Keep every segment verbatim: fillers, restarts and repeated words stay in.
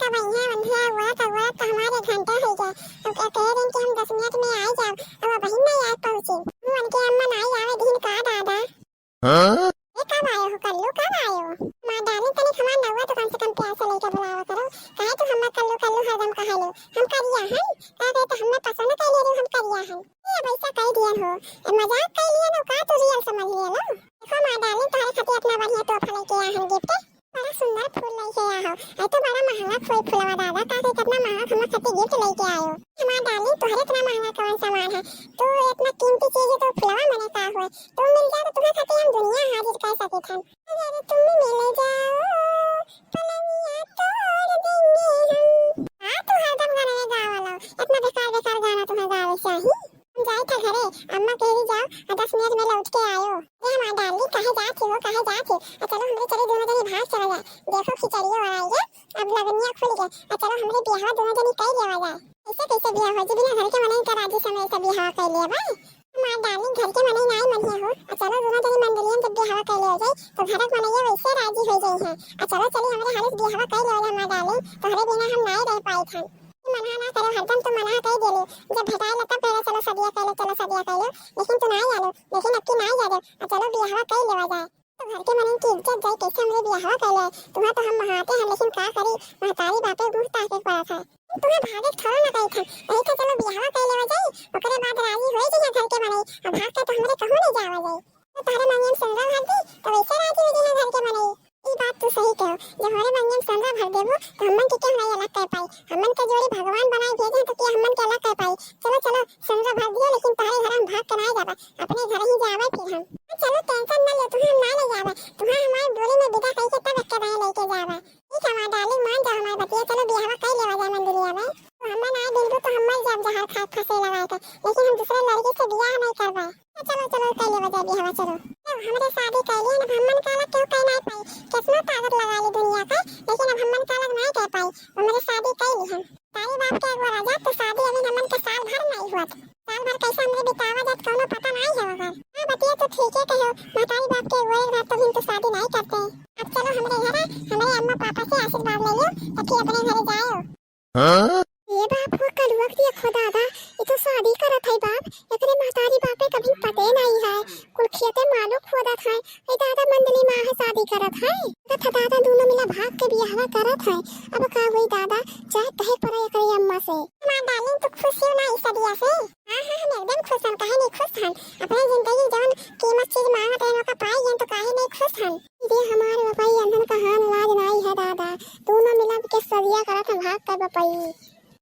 तब यहाँ अंधेरा हुआ तो हुआ तो हमारे घंटा हो गया। अब कह रहे कि हम दस मिनट में आ जाओ, अब वही नहीं आ पहुँचे। वो उनके अम्मा नहीं आवे दिन का दादा। हाँ? ये कब आयो हो कल्लू, कब आयो? माँ डार्लिंग तनिक हमार नौवा तो कम से कम प्यार से लेके बुलावा करो। काहे तू हमें कल्लू कल्लू हरदम कहा लो? हम करिया हन? का कहे तो हमें पसंद कर ले रही, हम करिया हन। ये अब ऐसा कह दिया हो, ए, मजाक कर लिया लो का, तू रियल समझ लिया लो। देखो माँ डार्लिंग, तोहरे खातिर इतना बढ़िया तोहफा लेके आया हन गिफ्ट। बड़ा सुंदर फूल लेके आया हो। ए तो बड़ा महंगा फूल, फुलवा दादा, का कहे कितना महंगा हमारे खातिर गिफ्ट लेके आयो। हमार डार्लिंग, तोहरे इतना महंगा कौन सामान है? तू इतना कीमती चीज है तो फुलवा मने का हुए? तू मिल जाए तो तुम्हारे खातिर हम दुनिया हाजिर कर सके थे। अगर तुम मिल जाओ, पलंगिया तोड़ देंगे हम। हाँ, तू हरदम गाना गावा लो। इतना बेकार बेकार गाना तुम्हें गावे चाहिए। हम जाए था घरे, अम्मा कह रही जाओ, और दस मिनट में लौट के आयो। ये हमार डार्लिंग, कहे जात ही हो, कहे जात ही? आ चलो, हमरे चली दोनों जनी भाग चला जाए। देखो, खिचड़ियो आई है, अब लगनिया खुल गए। आ चलो, हमरे बियाहवा दोनों जनी कई लेवा जाए। ऐसे कैसे बियाह हो जी, बिना घर के मनई का राजी समय से बियाहवा कई लेवा? हमार डार्लिंग, घर के मनई नाई मनिया हो। आ चलो, दोनों जनी मंडलियन जब बियाहवा कई ले जाए, तो घर के मनई वैसे राजी हो जाए हैं। आ चलो, चली हमरे हालिस बियाहवा कई लेवा जाए, हमार डार्लिंग, तोहरे बिना हम नाई रह पाई था। मना ना करे, हरदम तो मना कर देले। जब भेटाए ला तब कहले, "चलो सदिया कर लो, चलो सदिया कर लो।" लेकिन तू ना आलो, लेकिन अब की ना जाबे। आ चलो बियाहवा कर लेवा जाए। तो घर के मनई की इज्जत जाए, कैसे हमरे बियाहवा कर ले? तुम्हारा तो हम महाते हैं, लेकिन का करी, महतारी बापे मुंह ताके पड़ा था। तुम्हें भागे थोड़ा ना कही था, यही था चलो बियाहवा कर लेवा जाए, ओकरे बाद राजी होए जइहे घर के मनई। अब भाग के तो हमरे कहूँ नहीं जावा जाए। तो तोहरे मंगिया में सेंदरा भर दी, तो वैसे राजी हो जइहे घर के मनई। ई बात तू सही कहो, जब हमरे मंगिया में सेंदरा भर देबू, तो हमन के केहू नहीं अलग कर पाई। हमन के जोड़ी भगवान बनाए भेजे हैं, तो के हमन के अलग कर पाई? चलो, चलो, सेंदरा भर दियो, लेकिन तोहरे घर हम भाग के नहीं जाबा, अपने घर ही जाबे फिर हम। हाँ, चलो, tension ना लो, तुम्हें हम ना ले जाबे, तुम्हें हमारे डोली में विदा करके तब एक दाएं लेके जाबे। ठीक है, हमार डार्लिंग, मान जाओ हमारी बतिया, चलो, बियाहवा कर लेवा जाए मंदिरिया में। तो हमें ना मिलबू, तो हम मर जाब जहर खाए फांसी लगा के, लेकिन हम दूसरे लड़के से बियाह नहीं करबे। चलो, चलो, कर लेवा जाए बियाहवा, चलो। जब हमरे शादी कर लिए, अब हमन का अलग केहू कर नहीं पाई। कितना ताकत लगा ली दुनिया का, लेकिन अब हमन का अलग नहीं कर पाई। हमरे शादी कर ली हम। तारी बाप के अगुआ राजा, तो शादी अभी हमन के साल भर नहीं हुआ। साल भर कैसे हमरे बितावा जात, कौनो पता नहीं है ओकर। हाँ, बतिया तो ठीक है कहो, महतारी बाप के अगुआ रात तो भी तो शादी नहीं करते। अब चलो हमरे घर, हमरे अम्मा पापा से आशीर्वाद ले लो, तो फिर अपने घर जाओ। हाँ? ए बाप हो, कलुआ के देखो दादा, ये तो शादी करत है बाप, एकरे महतारी बापे कभी पते नहीं है, कुल खेते मालो खोदत है। ए दादा, मंडली में आहे शादी करत है, देखा दादा, दोनों मिला भाग के बियाहवा करत है। अब का हुई दादा, जाए कहे पड़ा एकरे अम्मा से। हमार डार्लिंग, तू खुश हो ना इस सदिया से? हाँ, हाँ, हम एकदम खुश हन, काहे नहीं खुश हन? अपने जिंदगी जवन कीमत चीज मांगत रहन, ओका पाई गन, तो काहे नहीं खुश हन? ये हमार बापई अनहन कहान लाज नाई है दादा, दोनों मिला के सदिया करत है भाग कर बापई।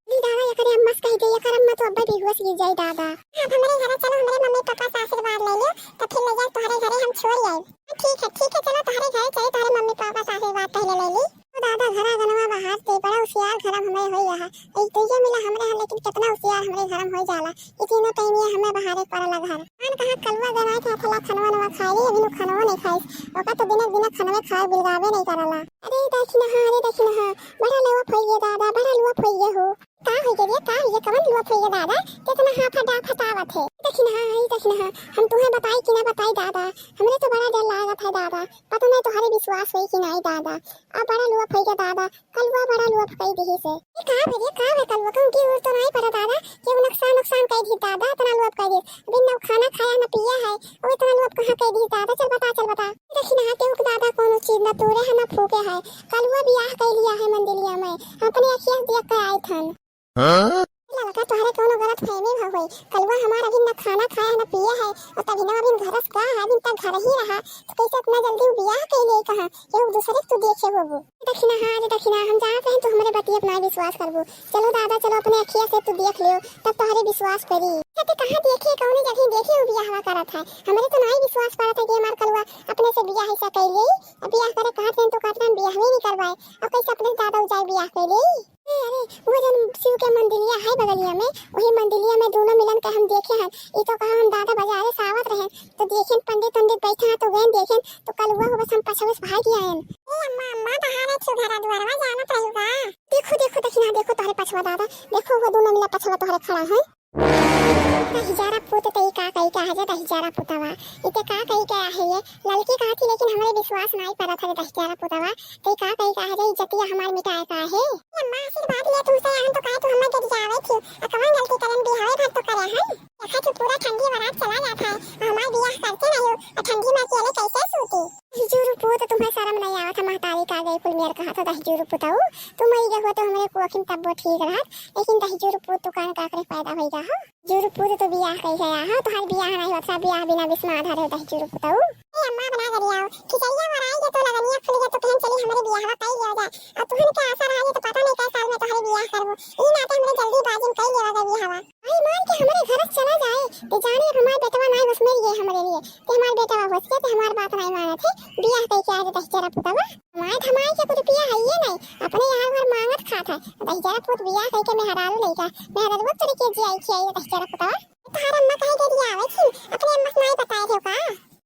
दी दादा, एकरे अम्मा से कह दे, एकर अम्मा तो अब्बे बेहोश गिर जाई दादा। अब हमरे घरे चलो, हमरे मम्मी पापा से आशीर्वाद ले लो, तो फिर ले जाए तोहरे घरे हम छोड़ आए। ठीक है, ठीक है, चलो तोहरे घरे चली, तोहरे मम्मी पापा से आशीर्वाद पहले ले ली। तो दादा, घरा गनवा बहार दे, बड़ा होशियार घरम हमरे होई रहा। एक तो ये मिला हमरे यहाँ, लेकिन कितना होशियार हमरे घरम होई जाला। ये तीनों टाइम ये हमें बहारे पड़ला घर। कान कहाँ कलुआ गनाए थे, थला खनवा नवा खाए ली, अभी नु खनवा नहीं खाइस। ओका तो दिनक दिनक खनवे खाए बिलगावे नहीं करला। अरे दखिनहा, अरे दखिनहा, बड़ा लुआ फइल गए दादा, बड़ा लुआ फइल गए हो। का हो गए रे, का हो गए, कवन लुआ फइल गए दादा? कितना हाफा डाफा तावत है। दखिनहा, अरे दखिनहा, हम तुम्हें बताई कि ना बताई दादा, हमरे तो बड़ा डर लागत है दादा, पता नहीं तुम्हारे विश्वास होई कि नहीं दादा। अब बड़ा लुआ फइल गए दादा, कलुआ बड़ा लुआ फुकाई दिही से। ए, का भे रे, का भे कलुआ? कहूँ की उड़ तो नाई पड़ा दादा, केहू नुकसान, नुकसान कई दी दादा, इतना लुआ फुकाई दी। अभी न खाना खाया, न पिया है, वो इतना लुआ कहाँ कई दी दादा? चल बता, चल बता। देखी ना, केहू के दादा कोनो चीज न तोड़े है, न फूके है। कलुआ बियाह कई लिया है मंदिलिया में, अपने अखिया से देख के आए थन। हाँ? ललका, तोहरे कोनो गलत फहमी हो गई। कलुआ हमार अभी न खाना खाया है, न पिया है, और तभी ना अभी घर से का है, अभी तक घर ही रहा, तो कैसे इतना जल्दी वो बियाह कई ले कहा? केहू दूसरे के तू देखे होबू। दखिनहा, अरे दखिनहा, हम जानत रहे तू हमरे बतिया पे ना विश्वास करबू। चलो दादा, चलो अपने अखिया से तू देख लियो, तब तोहरे विश्वास करी। अच्छा, ते कहाँ देखे, कौने जगह देखे वो बियाहवा करत है? हमरे तो नाई विश्वास पड़त है कि हमार कलुआ अपने से बियाह ऐसा कई ले। अब बियाह करे कहत रहे तो कहत रहे हम बियाह ही नहीं करवाए। अब कैसे अपने दादा उजाए बियाह कई ले? ए, अरे, वो जन शिव के मंदिलिया है बगलिया में, वही मंदिलिया में दोनों मिलन के हम देखे हन। ई तो कहा हम दादा बाजारे से आवत रहे, तो देखेन पंडित उंडित बैठा हैं, तो गए देखेन, तो कलुआ हो बस हम पछवा से भाग आएन। ए अम्मा, अम्मा, बाहर है छुधरा दुआरवा जानत रहू का? देखो, देखो, दखिनहा, देखो तोहरे पछवा दादा, देखो वो दोनों मिला पछवा तोहरे खड़ा है। दहिजरा पूत, तई का कई के आहे जे दहिजरा पुतवा? इते का कई के आहे ये? ललकी कहत ही, लेकिन हमरे विश्वास नाई परत है दहिजरा पुतवा। तई का कई के आहे जे इज्जतिया हमार मिटाए का आहे? अम्मा, आशीर्वाद ले तुमसे, यहाँ तो काहे तू हमें गरियावे थी? आ कवन गलती करन, बिहावे भर तो करे हन। देखा तू पूरा ठंडी बरात चला जात है, आ हमार बियाह करते नहीं हो, आ ठंडी में अकेले कैसे सूती? दहिजरा पूत, तुम्हें शर्म नहीं आवत है? महतारी का गई कुल मेर कहा तो दहिजरा पुतऊ, तू मरी गए हो तो हमरे कोखिन तब्बो ठीक रहत, लेकिन दहिजरा पूत तू कान काकरे पैदा होई रहा हो। जुरु पूत तो बियाह कइसे आहो, तोहार बियाह नाहीं होत, बियाह बिना बिस्माद हरे दही जुरु पुतऊ। ए अम्मा, बना गरियाओ, खिचड़िया वराई के तो लगनिया खुल के तो कहन चली हमरे बियाहवा कई लिया जाए। अब तुहन के आशा रहा तो पता नहीं कै साल में तोहरे बियाह करबो। ई नाते हमरे जल्दीबाजी में कई लिया जाए बियाहवा। भाई मार के हमरे घर से चला जाए, ते जाने अब हमार बेटवा नाहीं बस मेरी ये हमरे लिए। ते हमार बेटवा बस के, ते हमार बात नाहीं मानत है, बियाह कई के आज दही जरा पुतवा। माय धमाई के कुछ पिया है ये नहीं, अपने यहाँ घर मांगत खात है। दहिजरा पूत बियाह कइके मेहरारू लइका, मेहरारू तोरे के जियाई खियाई दहिजरा पुतवा। तोहार अम्मा कहे के दिया आवे थी, अपने अम्मा से नहीं बताए थे का?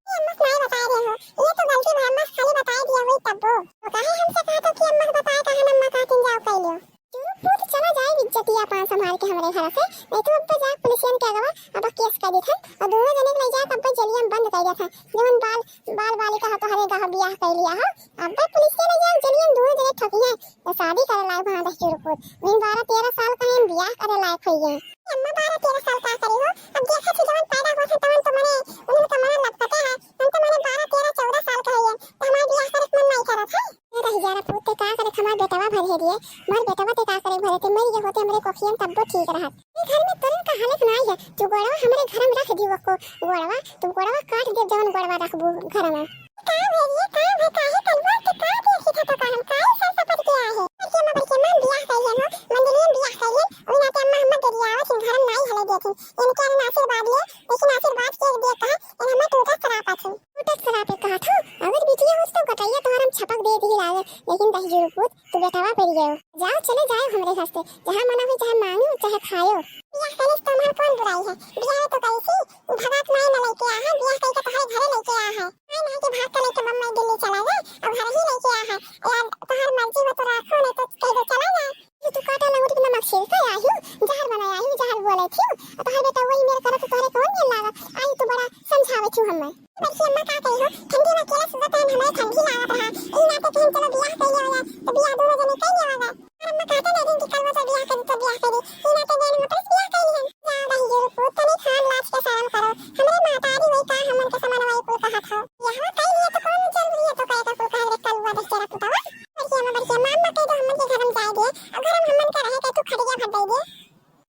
ये अम्मा से नहीं बताए रहे हो, ये तो गलती भर अम्मा से खाली बताए दिया हुई तब्बो। तो काहे हमसे कहा तो कि अम्मा से बताए, काहे अम्मा कहती जाओ कह लियो। जुरु पूत चला जाए इज्जतिया पान संभाल के हमरे घर से, नहीं तो अब तो जाके पुलिसियन के अगवा अब केस कर देथन और दोनों जने के ले जाके अब जेलिया में बंद कर देथन। जवन बाल, बाल बालिका हो तोहरे गह बियाह कर लिया हो, अब पुलिस के ले जाओ जेलिया में दोनों जने ठोकी हैं। तो शादी करे लायक वहाँ दस जुरु पूत, बिन बारह तेरह साल का हम बियाह करे लायक होइए। अम्मा बारह तेरह साल का करी हो, अब देखा थी जवन पैदा हुआ था तवन तो मने उन्हें तो मने लपकते हैं, हम तो मने बारह तेरह चौदह साल का है, तो हमारे बियाह करे के मन नहीं करत है। ए दहिजरा पूत, ते का करे हमार बेटवा भर है दिए, हमार बेटवा ते का करे भरे, ते मर गए होते हमरे कोखियन तब्बो ठीक रहत। ए घर में तुरंत का हालत नाई है, तू गोड़वा हमरे घर में रख दी, वो को गोड़वा, तू गोड़वा काट दे, जवन गोड़वा रखबू घर में। का भे दिए, का भे, काहे कलुआ के का देखी था तो का हम काहे सर सपट के आए हैं? बड़के अम्मा, बड़के अम्मा, हम बियाह कइले हो, मंदिर में बियाह कइले, ओई नाते अम्मा हम गरियावत ही घर में नाई हले देथिन, इनके आशीर्वाद ले, लेकिन आशीर्वाद के एक दिए कहा, इन हमें टूटत सरापत है। टूटत सरापत कहा था, अगर बिटिया होत तो गटैया तोहर हम छपक दे दी लागे, लेकिन दही जुरु पूत, तू बेटवा पड़ गयो। जाओ, चले जाओ हमरे घर से, जहाँ मना हुई चाहे मांगो चाहे खायो। बियाह करे से तुम्हार कौन बुराई है? बियाह तो करी थी, उ भगात माई न लेके आ है, बियाह कइके तोहरे घरे लेके आ है। माई नहीं के भाग के लेके बम्बई दिल्ली चला गए, अब घर ही लेके आ है। यार तोहर मर्जी हो तो रखो, नहीं तो कह दो चला जाए। ये तू काटा लंगोट के नमक छील के आई हूँ, जहर बनाया आई हूँ, जहर बोले थी, और तोहर बेटा वही मेरे करत तोहरे कौन मेल लागत? आई तू बड़ा समझावे थी हमें। बड़की अम्मा का कही हो, ठंडी में अकेला सुबह टाइम हमें ठंडी लागत रहा, ई नाते कहीं चलो बियाह कर लिया जाए, तो बियाह दोनों जने कर लिया जाए। और अम्मा कहते नहीं दिन कि कल वो तो बियाह करी तो बियाह करी, ई नाते गैन मोटर से बियाह कर लिहन। जा दही जुरु पूत, तनी खान लाज के शर्म करो, हमरे महतारी वही का हमन के समान वही कुल कहत हो। बियाह कर लिया तो कौन जरूरी है तो कहे का कुल कहे रे कलुआ दहिजरा पुतवा। बड़की अम्मा, बड़की अम्मा, अम्मा कह दो हमन के घर में जाए दे, और घर में हमन का रहे के तू खटिया भर दे दे।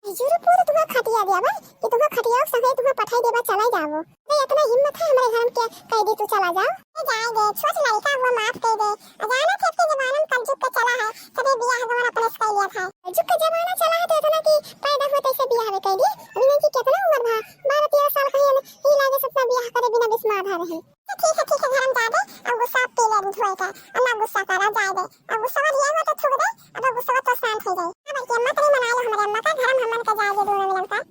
जुरु पूत तुम्हें खटिया दिया बा कि तुम्हें खटिया के संगे तुम्हें पठाई देबा, चला जाओ। अरे इतना हिम्मत है हमारे घर में के कह दे तू चला जाओ। ए जाए दे, छोट लड़का हुआ माफ कर दे। अचानक के जमाना में कलजुग का चला है, तबे बियाह गवन अपने से कर लिया था। कलजुग का जमाना चला है तो इतना कि पैदा हुआ तैसे बियाह भी कर दिए। अभी नहीं कि कितना उम्र भा, बारह तेरह साल का है, ही लागे सपना बियाह करे बिना बिस्माद आ रहे। तो ठीक है, ठीक है, घर में जा दे, अब गुस्सा पी ले धोए का, अब ना गुस्सा करा, जाए दे। अब गुस्सा दिया हुआ तो थूक दे, अब गुस्सा तो शांत हो जाए। अब बड़की अम्मा तेरी मना लो हमारे अम्मा का, घर में हमन का जाए दे दोनों मिलन का।